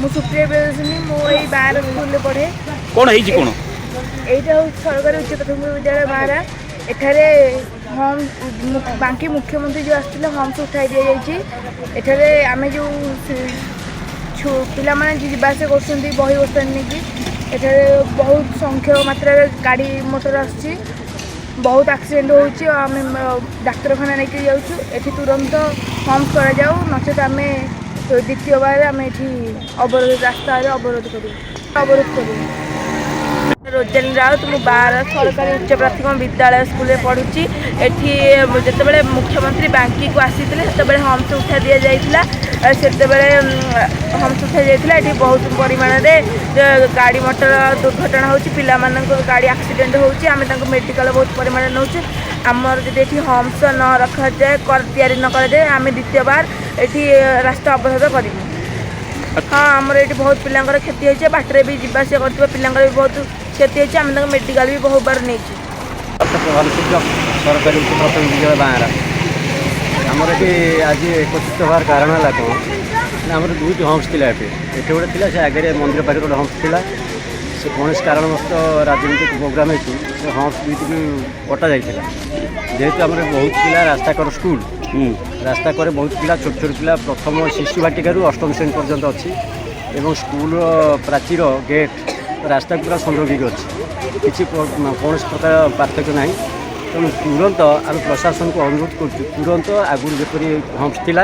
ମୁଁ ସୁପ୍ରିୟା ପ୍ରିୟଦର୍ଶିନୀ। ମୁଁ ଏଇ 12 ସ୍କୁଲରେ ପଢ଼େ। କ'ଣ ହେଇଛି କ'ଣ? ଏଇଟା ହେଉଛି ସରକାରୀ ଉଚ୍ଚ ପ୍ରାଥମିକ ବିଦ୍ୟାଳୟ ବାହାରା। ଏଠାରେ ହମ୍ ବାଙ୍କି ମୁଖ୍ୟମନ୍ତ୍ରୀ ଯେଉଁ ଆସିଥିଲେ, ହମ୍ସ ଉଠାଇ ଦିଆଯାଇଛି। ଏଠାରେ ଆମେ ଯେଉଁ ପିଲାମାନେ ଯିବା ଆସିବା କରୁଛନ୍ତି ବହି ବସ୍ତାନି ନେଇକି, ଏଠାରେ ବହୁତ ସଂଖ୍ୟକ ମାତ୍ରାରେ ଗାଡ଼ି ମଟର ଆସୁଛି, ବହୁତ ଆକ୍ସିଡେଣ୍ଟ ହେଉଛି ଆଉ ଆମେ ଡାକ୍ତରଖାନା ନେଇକି ଯାଉଛୁ। ଏଠି ତୁରନ୍ତ ହମ୍ସ କରାଯାଉ, ନଚେତ ଆମେ ଦ୍ୱିତୀୟ ବାର ଆମେ ଏଠି ଅବରୋଧ, ରାସ୍ତାରେ ଅବରୋଧ କରିବୁ, ଅବରୋଧ କରିବୁ। ରୋଜାଲିନ ରାଉତ। ମୁଁ 12 ସରକାରୀ ଉଚ୍ଚ ପ୍ରାଥମିକ ବିଦ୍ୟାଳୟ ସ୍କୁଲରେ ପଢ଼ୁଛି। ଏଠି ଯେତେବେଳେ ମୁଖ୍ୟମନ୍ତ୍ରୀ ବାଙ୍କିକୁ ଆସିଥିଲେ, ସେତେବେଳେ ହମ୍ସ ଉଠା ଦିଆଯାଇଥିଲା। ସେତେବେଳେ ହମ୍ସ ଉଠା ଯାଇଥିଲା। ଏଠି ବହୁତ ପରିମାଣରେ ଗାଡ଼ି ମଟର ଦୁର୍ଘଟଣା ହେଉଛି, ପିଲାମାନଙ୍କ ଗାଡ଼ି ଆକ୍ସିଡେଣ୍ଟ ହେଉଛି। ଆମେ ତାଙ୍କୁ ମେଡ଼ିକାଲ ବହୁତ ପରିମାଣରେ ନେଉଛୁ। ଆମର ଯଦି ଏଠି ହମ୍ସ ନ ରଖାଯାଏ, ତିଆରି ନ କରାଯାଏ, ଆମେ ଦ୍ୱିତୀୟବାର ଏଠି ରାସ୍ତା ଅବରୋଧ କରିବୁ। ହଁ, ଆମର ଏଠି ବହୁତ ପିଲାଙ୍କର କ୍ଷତି ହେଇଛି। ବାଟରେ ବି ଯିବା ଆସିବା କରୁଥିବା ପିଲାଙ୍କର ବି ବହୁତ କ୍ଷତି ହେଇଛି। ଆମେ ତାଙ୍କୁ ମେଡ଼ିକାଲ ବି ବହୁତ ବାର ନେଇଛୁ। ପ୍ରଧାନ ଶିକ୍ଷକ, ସରକାରୀ ଉଚ୍ଚ ପ୍ରାଥମିକ ବିଦ୍ୟାଳୟ ବାଁରା। ଆମର ଏଠି ଆଜି ଏକତ୍ରିତ ହେବାର କାରଣ ହେଲା କ'ଣ ନା, ଆମର ଦୁଇଟି ହମ୍ସ ଥିଲା ଏଠି। ଏଠି ଗୋଟେ ଥିଲା, ସେ ଆଗରେ ମନ୍ଦିର ପାଖରେ ଗୋଟେ ହମ୍ସ ଥିଲା। ସେ କୌଣସି କାରଣବଶତଃ ରାଜନୀତିକ ପ୍ରୋଗ୍ରାମ୍ ହେତୁ ସେ ହମ୍ସ ଦୁଇଟିକୁ କଟା ଯାଇଥିଲା। ଯେହେତୁ ଆମର ବହୁତ ପିଲା, ରାସ୍ତା କର ସ୍କୁଲ, ରାସ୍ତା କରେ ବହୁତ ପିଲା, ଛୋଟ ଛୋଟ ପିଲା, ପ୍ରଥମ ଶିଶୁ ବାଟିକାରୁ ଅଷ୍ଟମ ଶ୍ରେଣୀ ପର୍ଯ୍ୟନ୍ତ ଅଛି ଏବଂ ସ୍କୁଲର ପ୍ରାଚୀର ଗେଟ୍ ରାସ୍ତାକୁ ପୁରା ସଂଯୋଗ ହେଇକି ଅଛି। କିଛି କୌଣସି ପ୍ରକାର ପାର୍ଥକ୍ୟ ନାହିଁ। ତେଣୁ ତୁରନ୍ତ ଆମେ ପ୍ରଶାସନକୁ ଅନୁରୋଧ କରୁଛୁ, ତୁରନ୍ତ ଆଗରୁ ଯେପରି ହମ୍ସ ଥିଲା,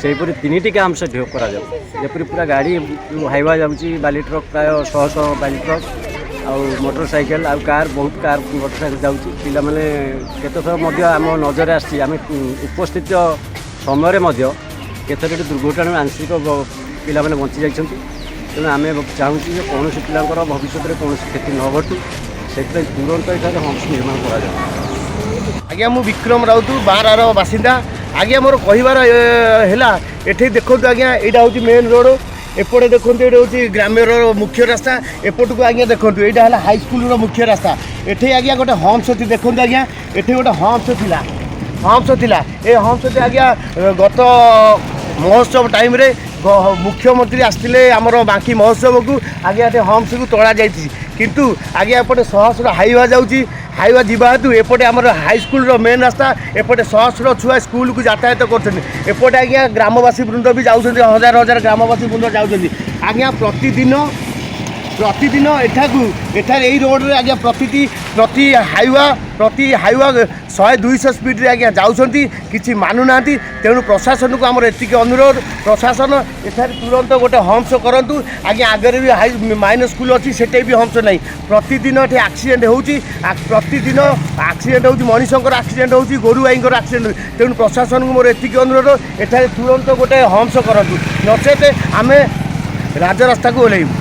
ସେହିପରି ତିନିଟି ହମ୍ସ ସେଠି କରାଯାଉ। ଯେପରି ପୁରା ଗାଡ଼ି ଯେଉଁ ହାଇୱା ଯାଉଛି, ବାଲି ଟ୍ରକ୍, ପ୍ରାୟ ଶହ ଶହ ବାଲି ଟ୍ରକ୍ ଆଉ ମୋଟର ସାଇକେଲ ଆଉ କାର୍, ବହୁତ କାର୍, ମୋଟର ସାଇକେଲ ଯାଉଛି। ପିଲାମାନେ କେତେଥର ମଧ୍ୟ ଆମ ନଜରରେ ଆସିଛି, ଆମେ ଉପସ୍ଥିତ ସମୟରେ ମଧ୍ୟ କେତେଥର ଏଠି ଦୁର୍ଘଟଣାରୁ ଆଂଶିକ ପିଲାମାନେ ବଞ୍ଚି ଯାଇଛନ୍ତି। ତେଣୁ ଆମେ ଚାହୁଁଛୁ ଯେ କୌଣସି ପିଲାଙ୍କର ଭବିଷ୍ୟତରେ କୌଣସି କ୍ଷତି ନ ଘଟୁ, ସେଥିପାଇଁ ତୁରନ୍ତ ଏଠାରେ ହମ୍ସ ନିର୍ମାଣ କରାଯାଉ। ଆଜ୍ଞା, ମୁଁ ବିକ୍ରମ ରାଉତ, ବାଁରାର ବାସିନ୍ଦା। ଆଜ୍ଞା, ମୋର କହିବାର ହେଲା, ଏଠି ଦେଖନ୍ତୁ ଆଜ୍ଞା, ଏଇଟା ହେଉଛି ମେନ୍ ରୋଡ଼। ଏପଟେ ଦେଖନ୍ତୁ, ଏଇଟା ହେଉଛି ଗ୍ରାମ୍ୟର ମୁଖ୍ୟ ରାସ୍ତା। ଏପଟକୁ ଆଜ୍ଞା ଦେଖନ୍ତୁ, ଏଇଟା ହେଲା ହାଇସ୍କୁଲର ମୁଖ୍ୟ ରାସ୍ତା। ଏଠି ଆଜ୍ଞା ଗୋଟେ ହମ୍ସ ଅଛି। ଦେଖନ୍ତୁ ଆଜ୍ଞା, ଏଠି ଗୋଟେ ହମ୍ସ ଥିଲା, ହମ୍ସ ଥିଲା। ଏ ହମ୍ସଟି ଆଜ୍ଞା ଗତ ମହୋତ୍ସବ ଟାଇମ୍ରେ ମୁଖ୍ୟମନ୍ତ୍ରୀ ଆସିଥିଲେ ଆମର ବାଙ୍କି ମହୋତ୍ସବକୁ। ଆଜ୍ଞା, ଏଠି ହମ୍ସକୁ ତୋଳା ଯାଇଛି। କିନ୍ତୁ ଆଜ୍ଞା, ଏପଟେ ସହସ୍ର ହାଇୱା ଯାଉଛି। ହାଇୱା ଯିବା ହେତୁ ଏପଟେ ଆମର ହାଇସ୍କୁଲର ମେନ୍ ରାସ୍ତା, ଏପଟେ ସହସ୍ର ଛୁଆ ସ୍କୁଲକୁ ଯାତାୟାତ କରୁଛନ୍ତି। ଏପଟେ ଆଜ୍ଞା ଗ୍ରାମବାସୀ ବୃନ୍ଦ ବି ଯାଉଛନ୍ତି, ହଜାର ହଜାର ଗ୍ରାମବାସୀ ବୃନ୍ଦ ଯାଉଛନ୍ତି। ଆଜ୍ଞା, ପ୍ରତିଦିନ ପ୍ରତିଦିନ ଏଠାକୁ ଏଠାରେ ଏଇ ରୋଡ଼ରେ ଆଜ୍ଞା ପ୍ରତି ହାଇୱା, ପ୍ରତି ହାଇୱା 100-200 ସ୍ପିଡ଼ରେ ଆଜ୍ଞା ଯାଉଛନ୍ତି, କିଛି ମାନୁନାହାନ୍ତି। ତେଣୁ ପ୍ରଶାସନକୁ ଆମର ଏତିକି ଅନୁରୋଧ, ପ୍ରଶାସନ ଏଠାରେ ତୁରନ୍ତ ଗୋଟେ ହମ୍ସ କରନ୍ତୁ। ଆଜ୍ଞା, ଆଗରେ ବି ହାଇ ମାଇନର ସ୍କୁଲ ଅଛି, ସେଠି ବି ହମ୍ସ ନାହିଁ। ପ୍ରତିଦିନ ଏଠି ଆକ୍ସିଡେଣ୍ଟ ହେଉଛି, ପ୍ରତିଦିନ ଆକ୍ସିଡେଣ୍ଟ ହେଉଛି, ମଣିଷଙ୍କର ଆକ୍ସିଡେଣ୍ଟ ହେଉଛି, ଗୋରୁ ଗାଈଙ୍କର ଆକ୍ସିଡେଣ୍ଟ ହେଉଛି। ତେଣୁ ପ୍ରଶାସନକୁ ମୋର ଏତିକି ଅନୁରୋଧ, ଏଠାରେ ତୁରନ୍ତ ଗୋଟେ ହମ୍ସ କରନ୍ତୁ, ନଚେତ ଆମେ ରାଜରାସ୍ତାକୁ ଓହ୍ଲେଇବୁ।